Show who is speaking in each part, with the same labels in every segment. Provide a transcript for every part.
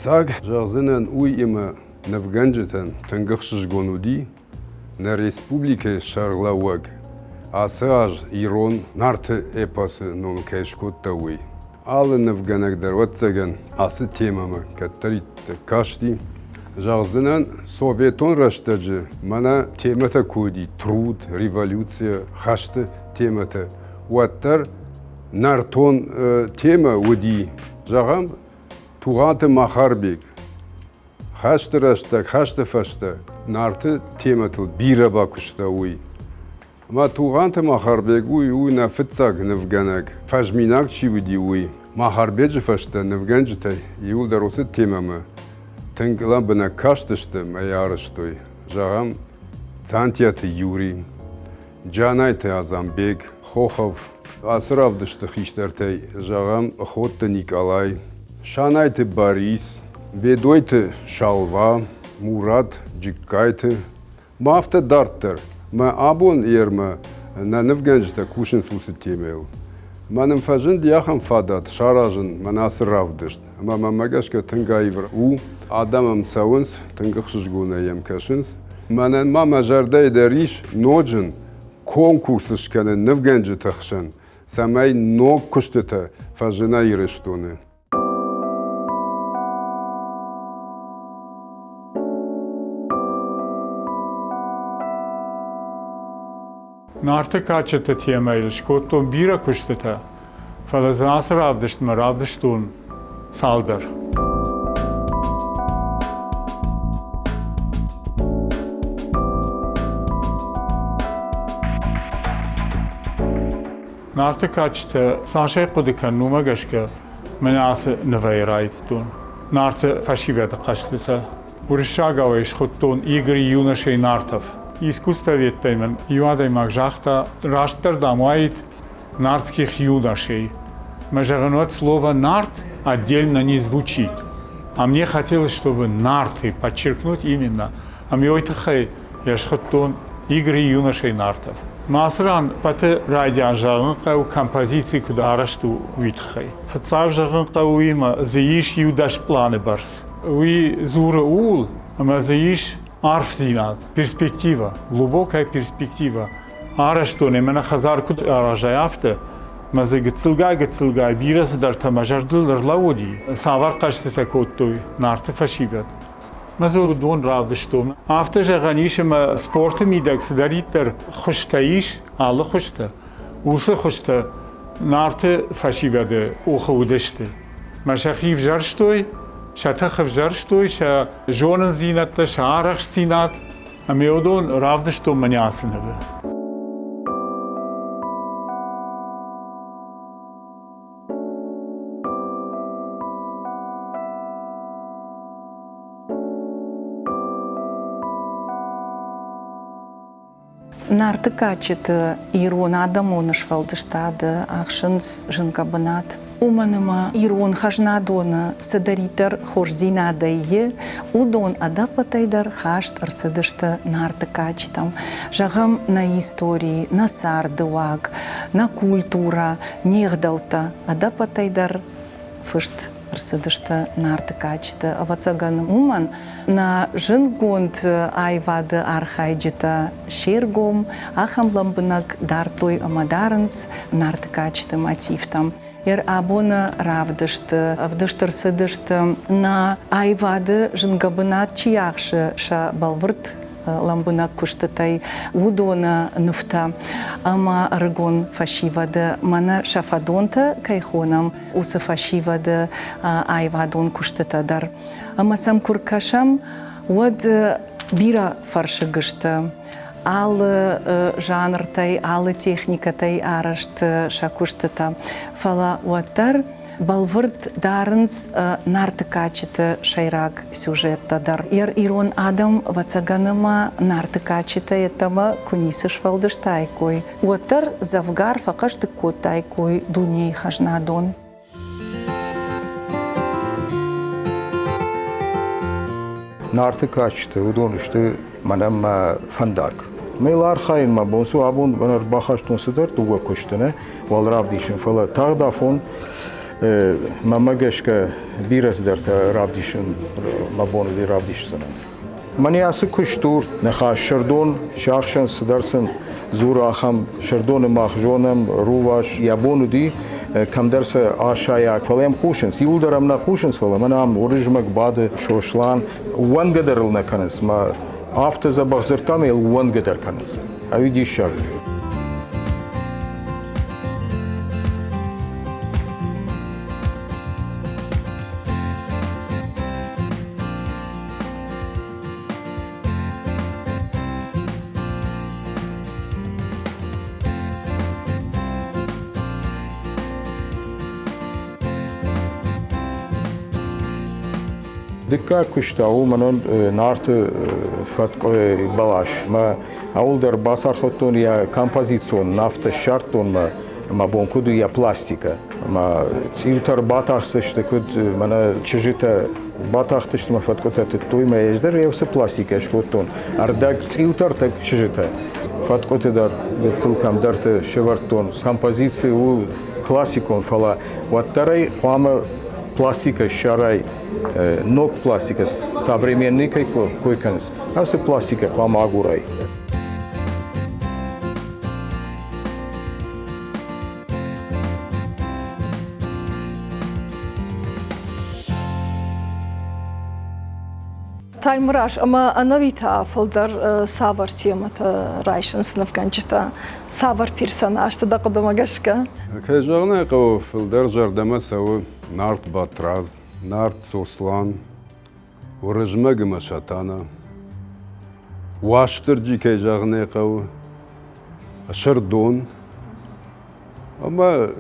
Speaker 1: Фыццаг зӕгъдзынӕн уый ӕмӕ нывгӕнджытӕн тынг ӕхсызгон уыди, нӕ республикӕйы сӕргълӕууӕг ацы аз ирон Нарты эпосы ном кӕй скодта, уый. Алы нывгӕнӕг дӕр, ӕвӕццӕгӕн, ацы темӕмӕ кӕддӕриддӕр касти. Зӕгъдзынӕн, советон рӕстӕджы мӕнӕ темӕтӕ куы уыди труд, революция, хӕсты темӕтӕ, уӕддӕр нӕртон темӕ уыди, зӕгъӕм, Тугъанты Махарбег хӕсты рӕстӕг, хӕсты фӕстӕ Нарты темӕтыл бирӕ бакуыста, уый. Ӕмӕ Тугъанты Махарбег уый у нӕ фыццаг нывгӕнӕг, фӕзминаг чи уыди, уый. Махарбеджы фӕстӕ нывгӕнджытӕ иуылдӕр уыцы темӕмӕ тынг лӕмбынӕг кастысты ӕмӕ йӕ арӕзтой. Зӕгъӕм, Дзантиаты Юри, Джанайты Азамбег, Хохов. Ацы равдысты хистӕртӕй, зӕгъӕм, Ходты Никъалай, Шанайты Барис, Бедойты Шалва, Мурат Джыккайты, Ма афтӕ дарддӕр. Мӕ абон ермӕ нӕ нывгӕнджытӕ кусынц уыцы темӕйыл. Мӕ нын фӕзынди ахӕм фадат саразын мӕнӕ ацы равдыст. Ӕмӕ мӕнмӕ гӕсгӕ тынг аив у. Адӕм ӕм цӕуынц, тынг ӕхсызгонӕй йӕм кӕсынц. Мӕнӕн ма мӕ зӕрдӕйы дӕр ис ноджын конкурс скӕнын нывгӕнджыты хсӕн, цӕмӕй ног куыстытӕ фӕзына Ирыстоны.
Speaker 2: Нарты кадджыты темӕйыл скодтон бирӕ куыстытӕ, фӕлӕ дзы ацы равдыстмӕ равдыстон цалдӕр. Нарты кадджытӕ цасӕй хъуыды кӕнын, уымӕ гӕсгӕ мӕнӕ ацы нывӕй райдыдтон. Нарты фӕсивӕды хъӕзтытӕ. Уырыссагау ӕй схуыдтон Игорь юношей Нартов. Искусствоведтӕй мын иу адӕймаг загъта, растдӕр, дам, уаид нартских юношей. Мӕ зӕгъын, уӕд слово «нарт» отдельно не звучит. А мне хотелось, чтобы нарты подчеркнуть именно. Ӕмӕ уый тыххӕй йӕ схуыдтон Игорь юношей Нартов. Ацы ран пӕты райдиан зӕгъын хъӕуы композици куыд арӕзт у, уый тыххӕй. Фыццаг зӕгъын хъӕуы уыимӕ дзы ис иу дӕс пъланы бӕрц. Уый дзуры ууыл, ӕмӕ дзы ис арфдзинад, перспектива, глубокая перспектива. Арӕзтон ӕмӕ нӕ хӕдзар куыд аразай, афтӕ. Мӕ дзы гыццылгай-гыццылгай бирӕ цыдӕртӕ мӕ зӕрдыл ӕрлӕууыди, цавӕр хъӕзтытӕ кодтой Нарты фӕсивӕд. Мӕ дзы уыдон равдыстон. Афтӕ зӕгъӕн ис, ӕмӕ спорты мидӕг цыдӕриддӕр хуызтӕ ис, алы хуызтӕ, уыцы хуызтӕ Нарты фӕсивӕды къухы уыдысты. Мӕ сӕхи взӕрстой, сӕ тых ӕвзӕрстой, сӕ зонындзинӕдтӕ, сӕ арӕхстдзинад, ӕмӕ уыдон равдыстон мӕнӕ ацы нывы.
Speaker 3: Нарты кадджыты ирон адӕмон сфӕлдыстады ахсынц зынгӕ бынат. Уымӕн ӕмӕ ирон хӕзнадоны цыдӕриддӕр хорздзинадӕй и, уыдон ӕдӕппӕтӕй дӕр хаст ӕрцыдысты Нарты кадджытӕм. Зӕгъӕм, нӕ истори, нӕ царды уаг, нӕ культурӕ, не гъдӕуттӕ ӕдӕппӕтӕй дӕр фыст ӕрцыдысты Нарты кадджыты. Ӕвӕццӕгӕн, уымӕн нӕ зындгонд аивады архайджытӕ се ргом ахӕм лӕмбынӕг дардтой ӕмӕ дарынц Нарты кадджыты мотивтӕм. Йӕ абоны равдысты ӕвдыст ӕрцыдысты нӕ аивады зынгӕ бынат чи ахсы, сӕ бӕлвырд лӕмбынӕг куыстытӕй уыдоны нывтӕ ӕмӕ ӕрыгон фӕсивӕды мӕнӕ сӕ фӕдонтӕ кӕй хонӕм, уыцы фӕсивӕды аивадон куыстытӕ дӕр. Ӕмӕ сӕм куы ркӕсӕм, уӕд бирӕ фӕрсыг сты алы жанртӕй, алы техникӕтӕй арӕзт сӕ куыстытӕ. Фӕлӕ уӕддӕр бӕлвырд дарынц Нарты кадджыты сӕйраг сюжеттӕ дӕр. Ирон адӕм, ӕвӕццӕгӕн, ӕмӕ Нарты кадджытӕ йеддӕмӕ куы ницы сфӕлдыстаиккой, уӕддӕр дзӕвгар фӕхъӕздыг кодтаиккой дунейы хӕзнадон.
Speaker 4: Нарты кадджыты уыдон сты мӕнӕн мӕ фӕндаг. Мӕ архайын мӕ бон цы абон ӕрбахастон цыдӕр дыууӕ куысты, нӕ уал равдисын, фӕлӕ тагъд афон. Мӕнмӕ гӕсгӕ бирӕ цыдӕртӕ равдисын мӕ бон уыди равдисдзынӕн. Мӕнӕ ацы куыст у ныхас Сырдон, сиахсӕн цыдӕр сын дзуры ахӕм Сырдоны мах зонӕм, рувас йӕ бон уыди кӕмдӕр сӕ асайаг, фӕлӕ йӕм хъусынц. Иуылдӕр ӕм нӕ хъусынц, фӕлӕ мӕнӕ ам Уырызмӕг бады, Сослан, ууӕндгӕ дӕр ыл нӕ кӕнынц. Мӕ афтӕ дзӕбӕх дзырдта ӕмӕ йыл ууӕндгӕ дӕр кӕнынц. Ӕви диссаг. Дыккаг куыст та у мӕнӕн Нарты фӕткъуы бӕлас. Мӕ ауыл дӕр бацархайдтон йӕ композицион нафтӕ ссардтон мӕ мӕ бон куыд у йӕ пластикӕ. Мӕ цъиутӕ ӕрбатахтысты, куыд мӕнӕ чызджытӕ батахтысты мӕ фӕткъуытӕ тыдтой мӕ ӕз дӕр уыцы пластикӕ скодтон. Ӕрдӕг цъиутӕ, ӕрдӕг чызджытӕ. Фӕткъуыты дӕр гыццыл кӕмдӕрты сӕвӕрдтон. Композици у классикон, фӕлӕ уӕддӕр ӕй хъуамӕ пластикӕ ссарай, ног пластикӕ, современный кӕй кой кӕнынц, ацы пластикӕ хъуамӕ агурай.
Speaker 5: Таймураз, ӕмӕ ӕнӕуи та фылдӕр цавӕр темӕтӕ райсынц нывгӕнджытӕ? Цавӕр персонажтӕ дӕ хъуыдымӕ гӕсгӕ?
Speaker 1: Кӕй зӕгъын ӕй хъӕуы, фылдӕр зӕрдӕмӕ цӕуы Нарт Батрадз, Нарт Сослан, Уырызмӕг ӕмӕ Сатана. Уастырджи, кӕй зӕгъын ӕй хъӕуы, Сырдон ӕмӕ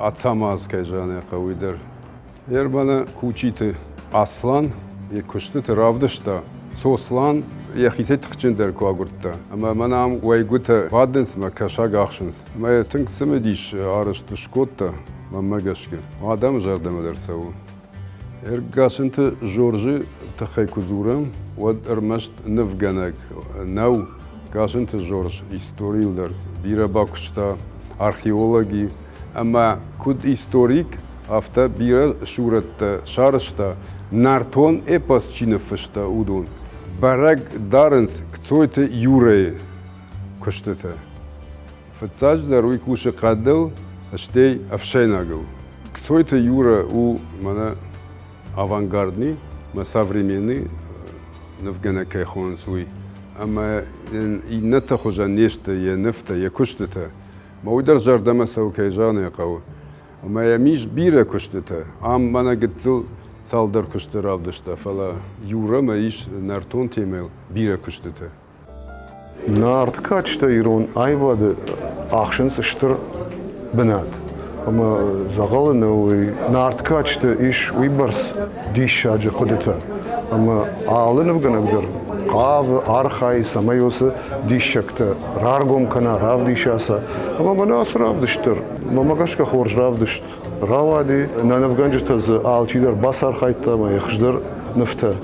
Speaker 1: Ацӕмӕз, кӕй зӕгъын ӕй хъӕуы, уый дӕр. Ерманы Кучиты Аслан йӕ куыстыты равдыста, Сослан йӕхицӕй тыхджындӕр куы агуырдта. Ӕмӕ мӕнӕ ам уӕйгуытӕ бадынц ӕмӕ кӕсаг ахсынц. Ӕмӕ йӕ тынг цымыдис арӕзт скодта, мӕнмӕ гӕсгӕ. Адӕмы зӕрдӕмӕ дӕр цӕуы. Ӕргасынты Жоржы тыххӕй куы дзурӕм, уӕд ӕрмӕст нывгӕнӕг нӕу. Гасынты Жорж историйыл дӕр бирӕ бакуыста, археологи ӕмӕ куыд историк, афтӕ бирӕ сурӕттӕ сарӕзта, нӕртон эпос чи ныффыста, уыдон. Бӕрӕг дарынц Кцойты Юрӕйы куыстытӕ. Фыццаджыдӕр уый кусы хъӕдыл, стӕй ӕфсӕйнагыл. Кцойты Юра у мӕнӕ авангардный, мӕ современный нывгӕнӕг кӕй хонынц, уый. Ӕмӕ йын иннӕты хуызӕн не сты йӕ нывтӕ, йӕ куыстытӕ. Мӕ уый дӕр зӕрдӕмӕ цӕуы, кӕй зӕгъын ӕй хъӕуы. Ӕмӕ йӕм ис бирӕ куыстытӕ. Ам мӕнӕ гыццыл цалдӕр куысты равдыста, фӕлӕ Юрӕмӕ ис нӕртон темӕйыл бирӕ куыстытӕ.
Speaker 6: Нарты кадджытӕ ирон аивады ахсынц стыр бынат. Ӕмӕ дзӕгъӕлы нӕ уый Нарты кадджыты ис уыйбӕрц диссаджы хъуыдытӕ. Ӕмӕ алы нывгӕнӕг дӕр хъавы, архайы, цӕмӕй уыцы диссӕгтӕ раргом кӕна, равдиса сӕ. Ӕмӕ мӕнӕ ацы равдыст дӕр, мӕнмӕ гӕсгӕ хорз равдыст рауади. Нӕ нывгӕнджытӕ дзы алчидӕр бацархайдта ӕмӕ йӕ хуыздӕр нывтӕ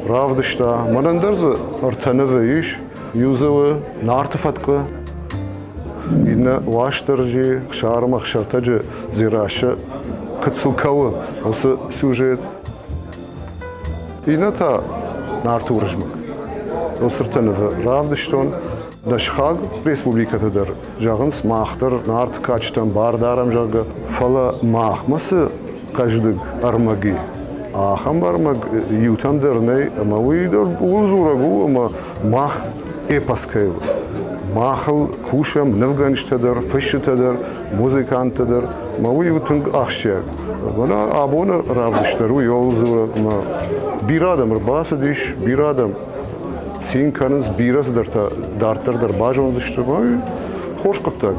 Speaker 6: равдыста. Мӕнӕн дӕр дзы ӕртӕ нывы ис. Иу дзы у Нарты фӕткъуы, иннӕ Уастырджи, Хсар ӕмӕ Ӕхсӕртӕджы Дзерассӕ куыд кӕуы, уыцы сюжет. Иннӕ та Нарты Уырызмӕг. Уыцы ӕртӕ нывы равдыстон. Нӕ сыхаг республикӕты дӕр зӕгъынц, мах дӕр Нарты кадджытӕм бар дарӕм, зӕгъгӕ. Фӕлӕ махмӕ цы хъӕздыг ӕрмӕг и, ахӕм ӕрмӕг иутӕм дӕр нӕй, ӕмӕ уый дӕр ууыл дзурӕг у, ӕмӕ мах эпос кӕй у. Махыл кусӕм нывгӕнджытӕ дӕр, фысджытӕ дӕр, музыканттӕ дӕр, ӕмӕ уый у тынг ахсджиаг. Мӕнӕ абоны равдыст дӕр уый ууыл дзурӕг, ӕмӕ бирӕ адӕм ӕрбацыдис, бирӕ адӕм цин кӕнынц, бирӕ цыдӕртӕ дарддӕр дӕр базондзысты. Хорз хъуыддаг.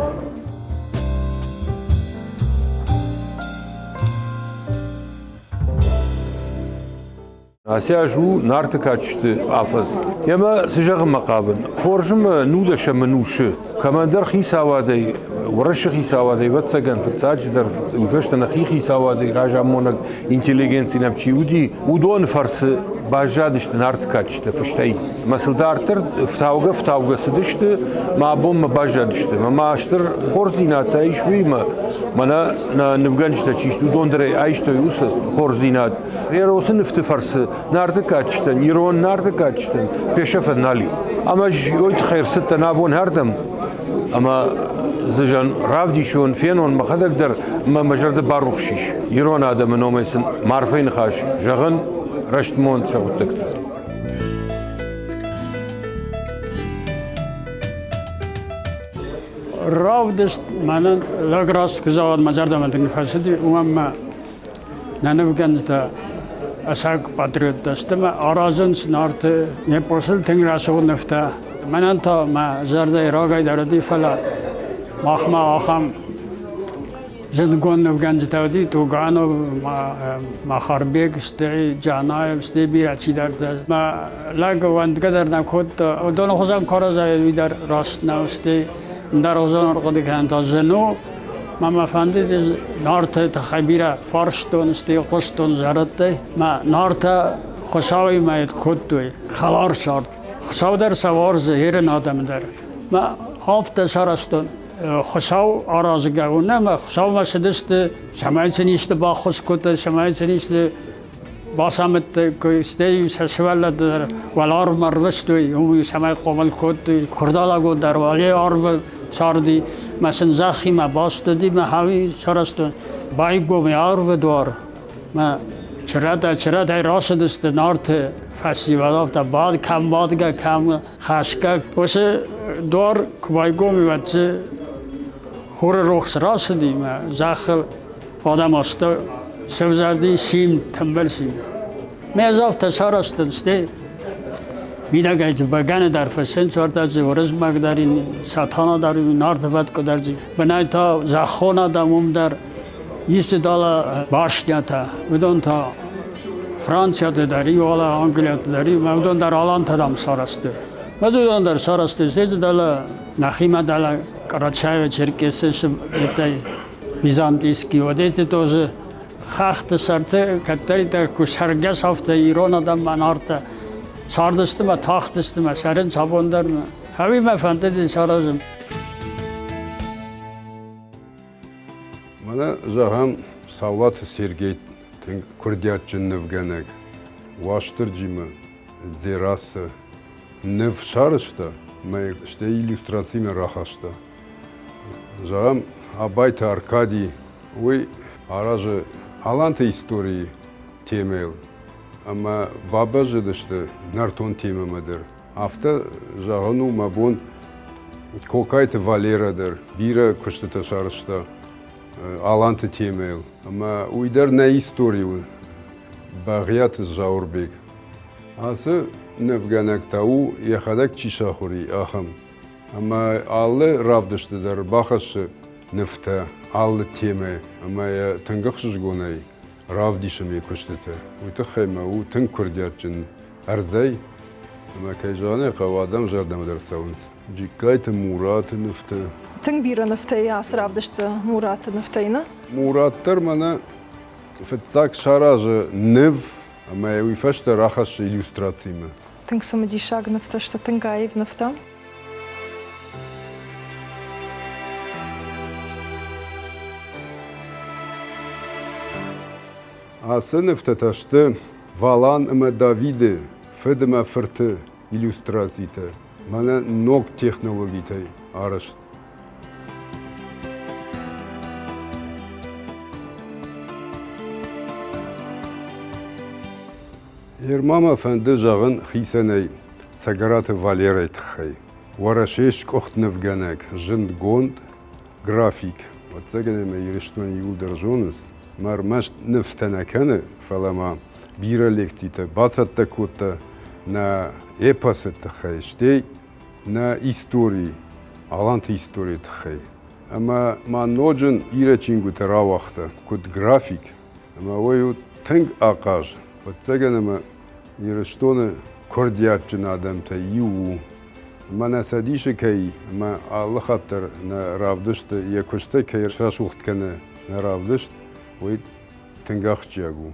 Speaker 7: Ацы аз у Нарты кадджыты афӕдз. Ӕмӕ цы зӕгъынмӕ хъавын? Хорз ӕмӕ нудӕсӕм ӕнусы кӕмӕндӕр хицауадӕй, Уӕрӕсе хицауадӕй, ӕвӕццӕгӕн, фыццаджыдӕр, уый фӕстӕ нӕхи хицауадӕй разамонӕг интеллигенци нӕм чи уыди, уыдоны фӕрцы. баззадысты Нарты кадджытӕ фыстӕй. Мӕ сыл дарддӕр фтаугӕ-фтаугӕ цыдысты, мӕ абонмӕ баззадысты. Мӕ ма стыр хорздзинӕдтӕ ис уыимӕ, мӕнӕ нӕ нывгӕнджытӕ чи сты, уыдон дӕр ӕй айстой уыцы хорздзинад. Эросы нывты фӕрцы Нарты кадджытӕн, ирон Нарты кадджытӕн фесӕфӕн нал и. Ӕмӕ ӕз уый тыххӕй ӕрцыдтӕн абон ардӕм, ӕмӕ дзы равдисон, фенон мӕхӕдӕг дӕр мӕ мӕ зӕрдӕ барухс ис. Ирон адӕмы номӕй сын арфӕйы ныхас зӕгъын рӕстмонд сӕ хъуыддӕгты.
Speaker 8: Равдыст мӕнӕн лӕг раст куы зӕгъон, мӕ зӕрдӕмӕ тынг фӕцыди, уымӕн мӕ нӕ нывгӕнджытӕ ӕцӕг патриоттӕ сты мӕ аразынц Нарты эпосыл тынг рӕсугъд нывтӕ. Мӕнӕн та мӕ зӕрдӕйы рагӕй дӕр уыди, фӕлӕ махмӕ ахӕм зындгонд нывгӕнджытӕ уыди Туганов, Махарбег, стӕй Джанаев, стӕй бирӕ чидӕртӕ. Мӕ лӕг уӕндгӕ дӕр нӕ кодта. Уыдоны хуызӕн куы аразай, уый дӕр раст нӕу, стӕй ӕндӕр хуызӕн ӕрхъуыды кӕнын та зын у. Мӕ мӕ фӕндыди Нарты тыххӕй бирӕ фарстон, стӕй хъуыстон зӕрӕдтӕй. Мӕ Нартӕ Хуыцауимӕ кодтой хӕлар цард. Хуыцау дӕр сӕ уарзы, Ирон адӕмы дӕр. Мӕ афтӕ сарӕзтон, Хуыцау аразгӕ у нӕ, мӕ Хуыцаумӕ цыдысты, цӕмӕй сын исты баххуыс кодтой, цӕмӕй сын исты бацамыдтой, стӕй сӕ сывӕллӕтты дӕр уӕларвмӕ ӕрвыстой, уым цӕмӕй хъомыл кодтой, куырдалагон дӕр уӕле арвы царди, мӕ сын зӕххимӕ баст уыди, мӕ хауи сарӕзтой. Байгом и арвы дуар, мӕ чырӕтӕ-чырӕтӕй рацыдысты Нарты фӕсивӕд, афтӕ бад, кӕм бадгӕ, кӕм хӕсгӕ. Уыцы дуар куы байгом и, уӕд дзы хуры рухс рацыди, мӕ зӕххыл Адӕм астӕу сӕвзӕрди сим, тымбыл сим. Ме ӕз афтӕ сарӕзтон, стӕй мидӕгӕй дзы бӕгӕны дӕр фӕцӕйцу, ӕртӕ дзы Уырызмӕг дӕр ин, Сатана дӕр ин, Нарты фӕткъуы дӕр дзы. Бынӕй та зӕххон адӕм уым дӕр исты дала башнятӕ, уыдон та Францияты дӕр и, уалӕ Англияты дӕр и, уыдон дӕр алантӕ дам сарӕзтой. Ӕз уыдон дӕр сарӕзтой, стӕй дзы дӕлӕ нӕхимӕ дӕлӕ Карачаево-Черкесы Византийский, вот эти тоже хӕхты сӕрты кӕддӕриддӕр куы цӕргӕс, афтӕ ирон адӕммӕ Нартӕ цардысты мӕ тахтысты мӕ цӕрынц абон дӕр. Ӕви мӕ фӕндыди саразын.
Speaker 1: Мӕнӕ, зӕгъӕм, Саулаты Сергей тынг курдиатджын нывгӕнӕг, Уастырджимӕ Дзерассӕ ныв сарӕзта мӕ стӕй иллюстрацимӕ рахаста. Зӕгъӕм, Абайты Аркадий, уый аразы аланты историйы темӕйыл ӕмӕ бабӕззыдысты нӕртон темӕмӕ дӕр. Афтӕ зӕгъын у мӕ бон Кокайты Валерӕ дӕр бирӕ куыстытӕ сарӕзта аланты темӕйыл. Ӕмӕ уый дӕр нӕ истори у. Бӕгъиаты Зауырбег. Ацы нывгӕнӕг та у, йӕхӕдӕг чи сахуыр и, ахӕм. Ӕмӕ алы равдысты дӕр бахӕссы нывтӕ алы темӕ ӕмӕ йӕ тынг ӕхсызгонӕй равдисӕм йӕ куыстытӕ. Уый тыххӕй мӕ у тынг курдиатджын ӕрдзӕй ӕмӕ, кӕй зӕгъын ӕй хъӕуы, адӕм зӕрдӕмӕ дӕр цӕуынц. Джиккайты Мураты нывтӕ.
Speaker 5: Тынг бирӕ нывтӕ ацы равдысты Мураты нывтӕй, нӕ?
Speaker 1: Мурат дӕр мӕнӕ фыццаг саразы ныв ӕмӕ уый фӕстӕ рахӕссы иллюстрацимӕ.
Speaker 5: Тынг цымыдисаг нывтӕ сты, тынг аив нывтӕ.
Speaker 1: Ацы нывтӕ та сты Валан ӕмӕ Давиды фыд ӕмӕ фырты иллюстрацитӕ, мӕнӕ ног технологитӕй арӕзт. Ма мӕ фӕнды зӕгъын хицӕнӕй Цӕгӕраты Валерӕйы тыххӕй. Уӕрӕсейы сгуыхт нывгӕнӕг, зындгонд график. Ӕвӕццӕгӕн ӕмӕ Ирыстоны иууылдӕр зонынц, ӕмӕ ӕрмӕст нывтӕ нӕ кӕны, фӕлӕ ма бирӕ лекцитӕ бацӕттӕ кодта нӕ эпосы тыххӕй, стӕй нӕ историйы, аланты историйы тыххӕй. Ӕмӕ ма ноджы бирӕ чингуытӕ рауагъта, куыд график, Ӕмӕ уый у тынг ахъаз. Ӕвӕццӕгӕн ӕмӕ Ирыстоны курдиатджын адӕмтӕй иу у. Ӕмӕ нӕ Цӕдисы кӕй ӕмӕ алы хатт дӕр нӕ равдысты йӕ куыстӕй кӕй рӕсугъд кӕны нӕ равдыст, уый тынг ахсджиаг у.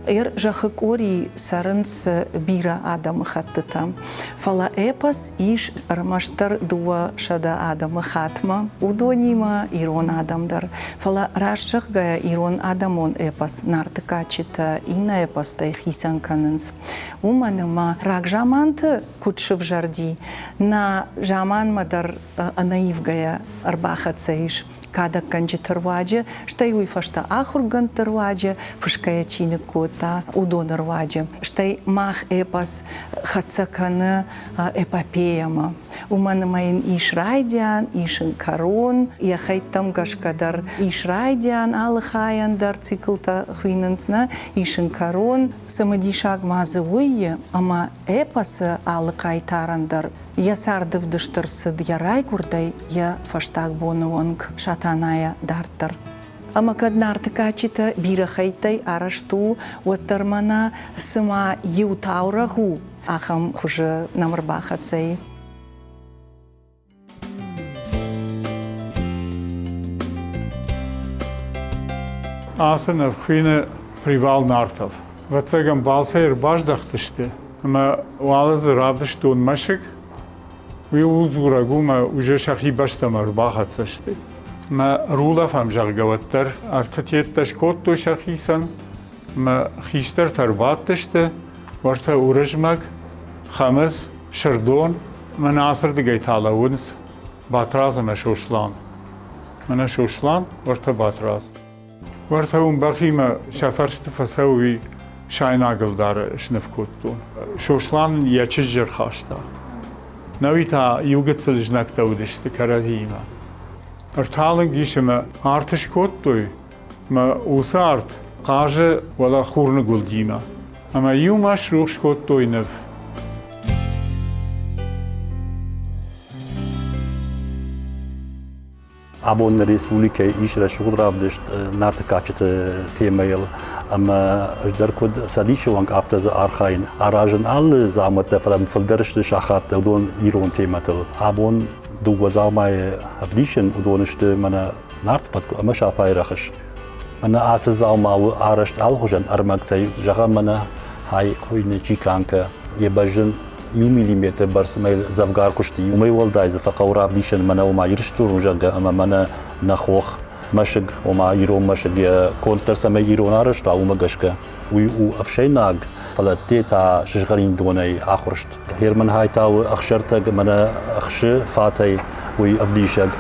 Speaker 3: Эр зӕххы къори цӕрынц бирӕ адӕмыхӕттытӕ, фӕлӕ эпос ис ӕрмӕстдӕр 200 адӕмыхатмӕ, уыдонимӕ ирон адӕм дӕр. Фӕлӕ раст зӕгъгӕйӕ, ирон адӕмон эпос Нарты кадджытӕ иннӕ эпостӕй хицӕн кӕнынц. Уымӕн ӕмӕ рагзаманты куыд сывзӕрди, нӕ заманмӕ дӕр ӕнӕивгӕйӕ ӕрбахӕццӕ ис кадӕггӕнджыты руаджы, стӕй уый фӕстӕ ахуыргӕндты руаджы, фысгӕйӕ чи ныккодта, уыдоны руаджы. Стӕй мах эпос хӕццӕ кӕны эпопеямӕ. Уымӕн ӕмӕ йын ис райдиан, ис ын кӕрон, йӕ хӕйттӕм гӕсгӕ дӕр ис райдиан алы хайӕн дӕр циклтӕ хуинынц, нӕ, ис ын кӕрон. Цымыдисаг ма дзы уый, ӕмӕ эпосы алы хъайтарӕн дӕр йӕ цардӕвдыст ӕрцыд йӕ райгуырдӕй йӕ фӕстаг боны онг Сатанайӕ дарддӕр. Ӕмӕ кӕд Нарты кадджытӕ бирӕ хӕйттӕй арӕзт у, уӕддӕр мӕнӕ цыма иу таурӕгъ у, ахӕм хуызы нӕм ӕрбахӕццӕ и.
Speaker 2: Ацы ныв хуины Привал Нартов. Ӕвӕццӕгӕн балцӕй ӕрбаздӕхтысты ӕмӕ уал дзы равдыстон мӕсыг. Уый ууыл дзурӕг у, ӕмӕ уже сӕхи бӕстӕмӕ ӕрбахӕццӕ сты. Мӕ рулӕфӕм, зӕгъгӕ, уӕддӕр ӕртытеттӕ скодтой сӕхицӕн, мӕ хистӕртӕ ӕрбадтысты, уӕртӕ Уырызмӕг, Хӕмыц, Сырдон, мӕнӕ ацырдыгӕй та лӕууынц Батрадз ӕмӕ Сослан. Мӕнӕ Сослан, уӕртӕ Батрадз. Уӕртӕ уым бӕхимӕ сӕ фӕрсты фӕцӕуы, уый сайнаг ӕлдары сныв кодтон. Сослан йӕ чызджы рхаста. Науи та иу гыццыл знӕгтӕ уыдысты кӕрӕдзиимӕ. Ӕрталынг ис ӕмӕ арт скодтой, ӕмӕ уыцы арт хъазы уӕлӕ хурныгуылдимӕ. Ӕмӕ иумӕ срухс кодтой ныв.
Speaker 9: Абон нӕ республикӕйы ис рӕсугъд равдыст Нарты кадджыты темӕйыл ӕмӕ ӕз дӕр куыд цӕдисы уӕнг, афтӕ дзы архайын. Аразын алы дзаумӕттӕ, фӕлӕ фылдӕр сты сахаттӕ, уыдон ирон темӕтыл. Абон дыууӕ дзаумайы ӕвдисын, уыдон сты мӕнӕ Нарты фӕткъуы ӕмӕ Сафайы рӕхыс. Мӕнӕ ацы дзаума у арӕзт алыхуызӕн ӕрмӕгтӕй, зӕгъӕм, мӕнӕ хай хуыйны чиканкӕ, йӕ бӕззын иу миллиметры бӕрц мӕй дзӕвгар куысты. Уымӕй уӕлдай дзы фӕхъӕуы равдисӕн мӕнӕ ома Ирыстон у, зӕгъгӕ, ӕмӕ мӕнӕ нӕ хох мӕсыг, ома ирон мӕсыг йӕ конд дӕр цӕмӕй ирон арӕзт уа, уымӕ гӕсгӕ. Уый у ӕфсӕйнаг, фӕлӕ ӕдде та сызгъӕрин донӕй ахуырст. Герман Хайтауы ӕхсӕртӕг мӕнӕ ӕхсы фатӕй уый ӕвдисӕг.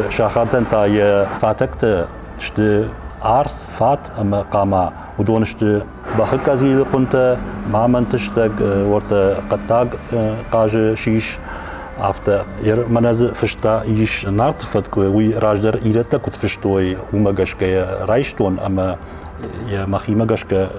Speaker 9: Сахартӕн та йӕ фатӕгтӕ сты арц, фат ӕмӕ хъама. Уыдон сты бӕхы къӕдзилы хъуынтӕ, мамонты стӕг, уӕртӕ хъӕддаг хъазы сис. Афтӕ мӕнӕ дзы фыста ис Нарты фӕткъуы, уый раздӕр ирӕттӕ куыд фыстой, уымӕ гӕсгӕ йӕ райстон ӕмӕ йӕ мӕхимӕ гӕсгӕ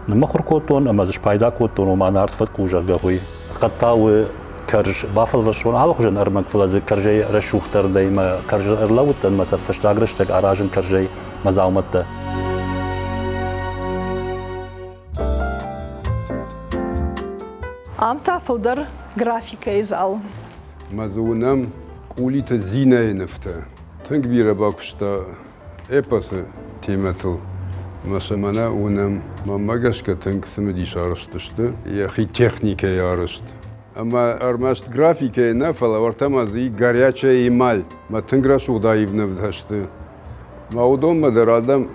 Speaker 9: ныммыхуыр кодтон ӕмӕ дзы спайда кодтон, ома Нарт фӕткъуы, зӕгъгӕ, уый. Хъӕдтауы кӕрз бафӕлвӕрстон алыхуызӕн ӕрмӕг, фӕлӕ дзы кӕрзӕй рӕсугъддӕр мӕ кӕрз ӕрлӕууыдтӕн мӕ сӕ фӕстаг рӕстӕг аразын кӕрзӕй мӕ дзаумӕттӕ.
Speaker 5: Ам та фылдӕр графикӕйы зал.
Speaker 1: Мӕ дзы уынӕм Къулиты Зинӕйы нывтӕ. Тынг бирӕ бакуыста эпосы темӕтыл ӕмӕ сӕ мӕнӕ уынӕм. Мӕнмӕ гӕсгӕ тынг цымыдис арӕзт сты, йӕхи техникӕйы арӕзт. Ӕмӕ ӕрмӕст графикӕйы нӕ, фӕлӕ уӕртӕ ма дзы и горячая эмаль. Мӕ тынг рӕсугъд аив нывтӕ сты. Мӕ уыдонмӕ дӕр адӕм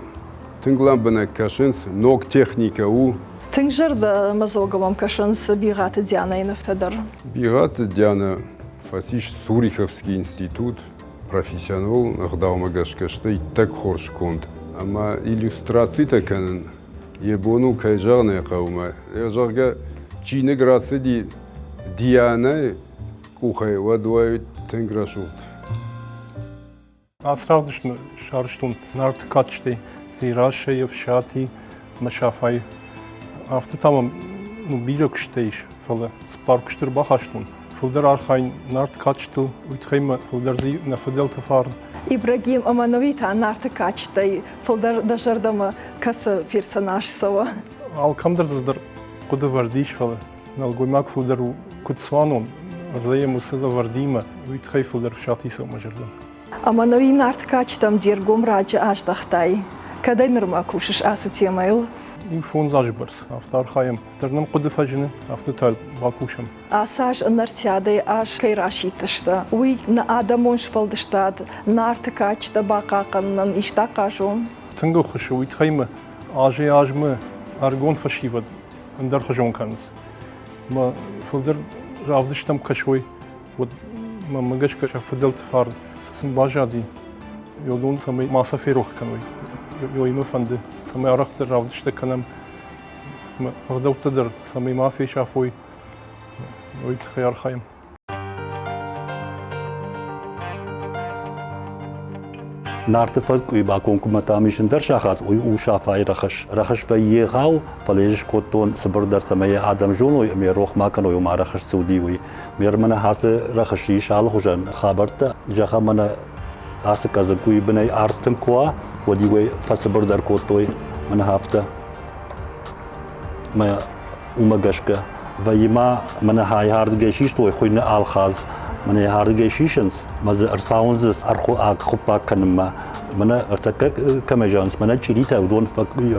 Speaker 1: тынг лӕмбынӕг кӕсынц, ног техникӕ у.
Speaker 5: Тынг зӕрдӕмӕдзӕугӕ мӕм кӕсынц Бигъаты Дианӕйы нывтӕ дӕр.
Speaker 1: Бигъаты Дианӕ фӕцис Суриховский институт. Профессионалон ӕгъдаумӕ гӕсгӕ сты иттӕг хорз конд. Ӕмӕ иллюстрацитӕ кӕнын йӕ бон у, кӕй зӕгъын ӕй хъӕуы, мӕ, зӕгъгӕ, чиныг рацыди Дианӕйы къухӕй, уӕд уаид тынг рӕсугъд.
Speaker 10: Ацы равдыст сарӕзтон Нарты кадджытӕй Дзерассӕйы, Ӕфсати ӕмӕ Сафайы. Афтӕ та мӕм бирӕ куыстытӕ ис, фӕлӕ цыппар куысты ӕрбахастон. Фылдӕр архайын Нарты кадджытыл, уый тыххӕй мӕ фылдӕр дзы нӕ фыдӕлты фарн.
Speaker 5: Ибрагим ӕмӕ нуи та Нарты кадджытӕй фылдӕр дӕ зӕрдӕмӕ кӕцы персонаж цӕуы?
Speaker 10: Алкӕмдӕр дзы дӕр хъуыды вӕрд ис, фӕлӕ нӕлгоймаг фылдӕр у куыд цуанон, ӕрдзӕй уыцы лӕвӕрдимӕ, уый тыххӕй фылдӕр фсати цӕуы мӕ зӕрдӕ.
Speaker 5: Ӕмӕ нуи Нарты кадджытӕм де ргом раджы аздӕхтай. Кӕдӕй нырмӕ кусыс ацы темӕйыл?
Speaker 10: Иу фондз азы бӕрц афтӕ архайӕм. Дӕр нӕм хъуыды фӕзыны, афтӕ та бакусӕм.
Speaker 5: Ацы аз Нартиадӕйы аз кӕй расидтысты, уый нӕ адӕмон сфӕлдыстад Нарты кадджытӕ бахъахъхъӕнынӕн исты ахъаз у?
Speaker 10: Тынг ӕххуыс у, уый тыххӕй мӕ азӕй-азмӕ ӕрыгон фӕсивӕд ӕндӕрхуызон кӕнынц. Мӕ фылдӕр равдыстӕм кӕсой, уӕд мӕнмӕ гӕсгӕ сӕ фыдӕлты фарн сын баззади. Уыдон цӕмӕй ма сӕ ферох кӕной. Уый мӕ фӕнды, цӕмӕй арӕхдӕр равдыстӕ кӕнӕм ӕгъдӕуттӕ дӕр, цӕмӕй ма фесӕфой, уый тыххӕй архайӕм.
Speaker 9: Нарты фӕткъуыйы бакомкоммӕ та ис ӕндӕр сахат, уый у Сафайы рӕхыс. Рӕхыс вӕййы егъау, фӕлӕ ӕз скодтон цыбырдӕр, цӕмӕй йӕ адӕм зоной ӕмӕ йӕ рох ма кӕной, ома рӕхыс цы уыди, уый. Ме рмӕнӕ ацы рӕхысы ис алыхуызӕн хабӕрттӕ. Зӕгъӕм, мӕнӕ ацы къӕдзыггуйы бынӕй арт тынг куы уа, уӕд-иу ӕй фӕцыбырдӕр кодтой мӕнӕ афтӕ. Мӕ уымӕ гӕсгӕ вӕййы ма мӕнӕ хайхӕрдгӕй систой хуыйны Алхаз. Мӕнӕ хӕрдгӕй сисынц, мӕ дзы ӕрцауындзынц ӕрхуы аг хуыппаг кӕнынмӕ. Мӕнӕ ӕртӕккӕ кӕмӕй зӕгъынц, мӕнӕ чъиритӕ уыдон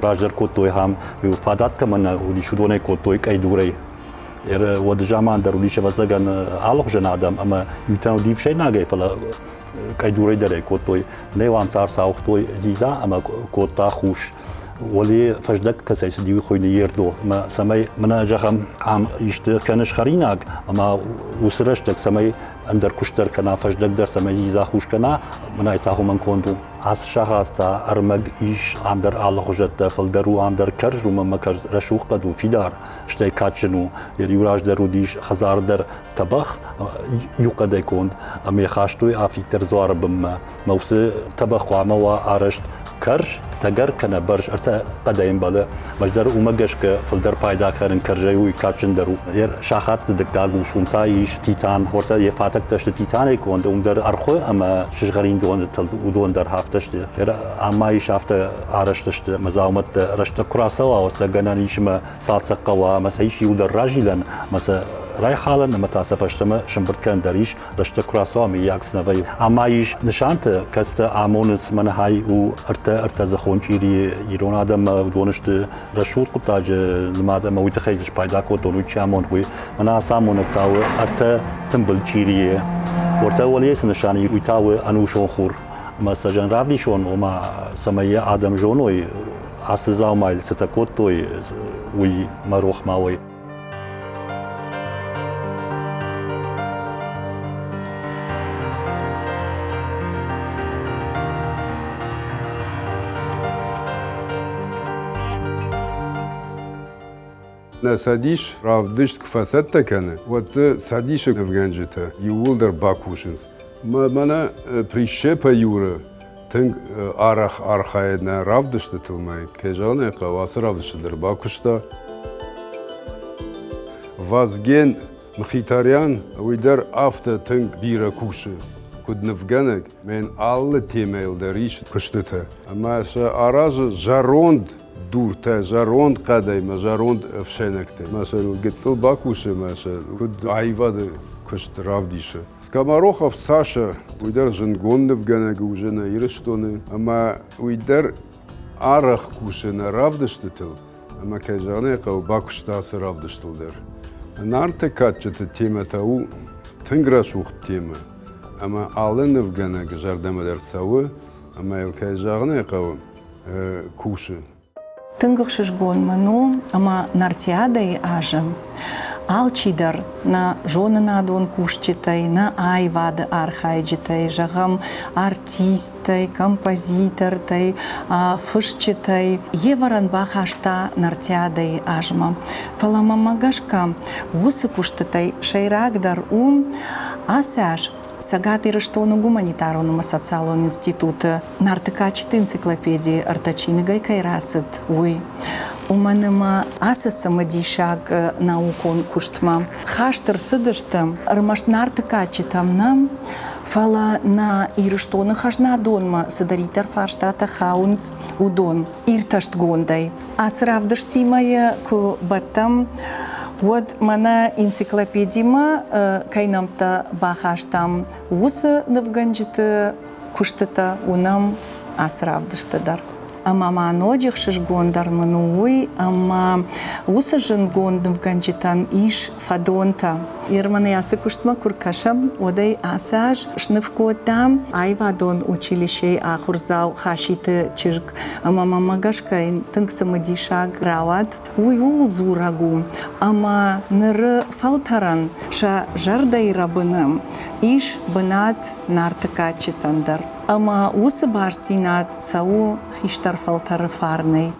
Speaker 9: раздӕр кодтой ахӕм, фадат кӕмӕн нӕ уыдис, уыдонӕй кодтой къӕйдурӕй. Уӕды заман дӕр уыдис, ӕвӕццӕгӕн, алыхуызӕн адӕм ӕмӕ иутӕ уыди ӕфсӕйнагӕй, фӕлӕ къӕйдурӕй дӕр ӕй кодтой. Нӕ уам та ӕрцауыгътой дзидза ӕмӕ кодта хус. Уӕле фӕздӕг кӕцӕй цыди, уый хуыйны ердо. Ӕмӕ цӕмӕй мӕнӕ зӕгъӕм, ам исты кӕныс хӕринаг, ӕмӕ уыцы рӕстӕг цӕмӕй ӕндӕр куыст дӕр кӕна, фӕздӕг дӕр цӕмӕй дзидза хус кӕна, мӕнӕ та уымӕн конд у. Ацы сагъӕс та ӕрмӕг ис ам дӕр алыхуызӕттӕ, фылдӕр у ам дӕр кӕрз, уымӕн ӕмӕ кӕрз рӕсугъд у, фидар, стӕй кадджын у. Йӕ иу раздӕр уыдис хӕдзар дӕр тӕбӕгъ иу хъӕдӕй конд ӕмӕ йӕ хастой афиддӕр дзуары бынмӕ. Мӕ уыцы тӕбӕгъ хъуамӕ уа арӕзт кӕрз, тӕгӕр кӕнӕ бӕрз ӕртӕ хъӕдӕй ӕмбӕлы. Ӕз дӕр уымӕ гӕсгӕ фылдӕр пайда кӕнын кӕрзӕй, уый кадджындӕр у. Йӕ сахатты дыккаг ус, уым та ис титан, уӕртӕ йӕ фатӕгтӕ сты титанӕй конд, уым дӕр ӕрхуы ӕмӕ сызгъӕрин доны тылд, уыдон дӕр афтӕ сты. Ам ма ис афтӕ арӕзт сты ӕмӕ дзаумӕттӕ рӕстӕг куы рацӕуа, уӕд сӕ гӕнӕн ис ӕмӕ цалцӕг хъӕуа ӕмӕ сӕ ис иуылдӕр разилӕн ӕмӕ сӕ райхалӕн ӕмӕ та сӕ фӕстӕмӕ сӕмбырд кӕнӕн дӕр ис, рӕстӕг куы рацӕуа, мыййаг цы нӕ вӕййы. Ӕмӕ ис нысантӕ, кӕцытӕ амонынц, мӕнӕ хай у ӕртӕ ӕртӕдзыхон чъири ирон адӕммӕ, уыдон сты рӕсугъд хъуыддаджы нымад ӕмӕ уый тыххӕй дзы спайда кодтон, уый чи амонд, уый. Мӕнӕ ацы амонӕг та у ӕртӕ тымбыл чъирийы. Уӕртӕ уӕлейы цы нысан и, уый та у ӕнусон хур. Ӕмӕ сӕ зӕн равдисон, ома цӕмӕй йӕ адӕм зоной, ацы дзаумайыл цытӕ кодтой, уый мӕ рох ма уой.
Speaker 1: Нӕ цӕдис равдыст куы фӕцӕттӕ кӕны, уӕд дзы цӕдисы нывгӕнджытӕ иууылдӕр бакусынц. Мӕнӕ Прищепа Юры тынг арӕх архайы нӕ равдыстытыл, мӕ кӕй зӕгъын ӕй хъӕуы, ацы равдысты дӕр бакуыста. Вазген Мхитарян, уый дӕр афтӕ тынг бирӕ кусы, куыд нывгӕнӕг, мӕн алы темӕйыл дӕр ис куыстытӕ. Ӕмӕ сӕ аразы зӕронд дуртӕ, зӕронд хъӕдӕй мӕ зӕронд ӕфсӕйнӕгтӕй. Мӕ сӕ гыццыл бакусы, мӕ сӕ куыд аивады куыст равдисы. Скоморохов Саша, уый дӕр зындгонд нывгӕнӕг у нӕ Ирыстоны, ӕмӕ уый дӕр арӕх кусы нӕ равдыстытыл, ӕмӕ кӕй зӕгъын ӕй хъӕуы, бакуыста ацы равдыстыл дӕр. Нарты кадджыты темӕ та у тынг рӕсугъд темӕ, ӕмӕ алы нывгӕнӕг зӕрдӕмӕ дӕр цӕуы, ӕмӕ йыл, кӕй зӕгъын ӕй хъӕуы, кусы.
Speaker 3: Тынг ӕхсызгон мын у, ӕмӕ Нартиадӕйы азы алчидӕр нӕ зонынадон кусджытӕй, нӕ аивады архайджытӕй, зӕгъӕм, артисттӕй, композитортӕй, фысджытӕй йе вӕрӕн бахаста Нартиадӕйы азмӕ. Фӕлӕ мӕнмӕ гӕсгӕ уыцы куыстытӕй сӕйрагдӕр у ацы аз Цӕгат Ирыстоны гуманитарон ӕмӕ социалон институты Нарты кадджыты энциклопедийы ӕртӕ чиныгӕй кӕй рацыд, уый. Уымӕн ӕмӕ ацы цымыдисаг наукон куыстмӕ хаст ӕрцыдысты ӕрмӕст Нарты кадджытӕм нӕ, фӕлӕ нӕ Ирыстоны хӕзнадонмӕ цыдӕриддӕр фарстатӕ хауынц, уыдон иртӕстгондӕй. Ацы равдыстимӕ йӕ куы бӕттӕм, уӕд мӕнӕ энциклопедимӕ кӕй нӕмттӕ бахастам, уыцы нывгӕнджыты куыстытӕ уынӕм ацы равдысты дӕр. Ӕмӕ ма ноджы хсызгондӕр мын у уый, ӕмӕ уыцы зындгонд нывгӕнджытӕн ис фӕдонтӕ. Ерманы ацы куыстмӕ куы ркӕсӕм, уӕд ӕй ацы аз сныв кодтам аивадон училищейы ахуырдзау Хаситы чызг. Ӕмӕ мӕмӕ гӕсгӕ йын тынг цымыдисаг рауад. Уый ууыл дзурӕг у, ӕмӕ ныры фӕлтӕрӕн сӕ зӕрдӕйы рӕбыны ис бынат Нарты кадджытӕн дӕр. Ӕмӕ уыцы бастдзинад цӕуы хистӕр фӕлтӕры фарнӕй.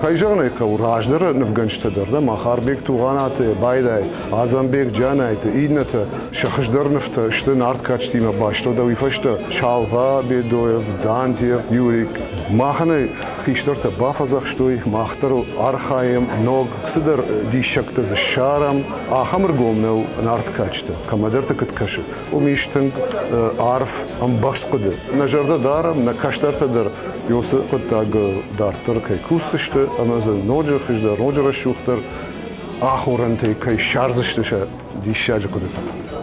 Speaker 6: Кӕй зӕгъын ӕй хъӕуы, раздӕры нывгӕнджытӕ дӕр, дӕ Махарбег Тугъанаты, Байдай, Азанбег Джанайты, иннӕтӕ сӕ хуыздӕр нывтӕ сты нарт кадджытимӕ баст. Уӕдӕ уый фӕстӕ Шалва Бедоев, Дзантьев, Юрик. Махӕн ӕй хистӕртӕ бафӕдзӕхстой, мах дӕр ыл архайӕм, ног цыдӕр диссӕгтӕ дзы ссарӕм. Ахӕм ӕргом нӕу нарт кадджытӕ, кӕмӕдӕрты куыд кӕсы, уым ис тынг арф ӕмбӕхст хъуыды. Нӕ зӕрдӕ дарӕм, нӕ кӕстӕртӕ дӕр уыцы хъуыддаг дарддӕр кӕй кусдзысты ӕмӕ дзы ноджы хуыздӕр, ноджы рӕсугъддӕр ахорӕнтӕй кӕй ссардзысты сӕ диссаджы хъуыдытӕ.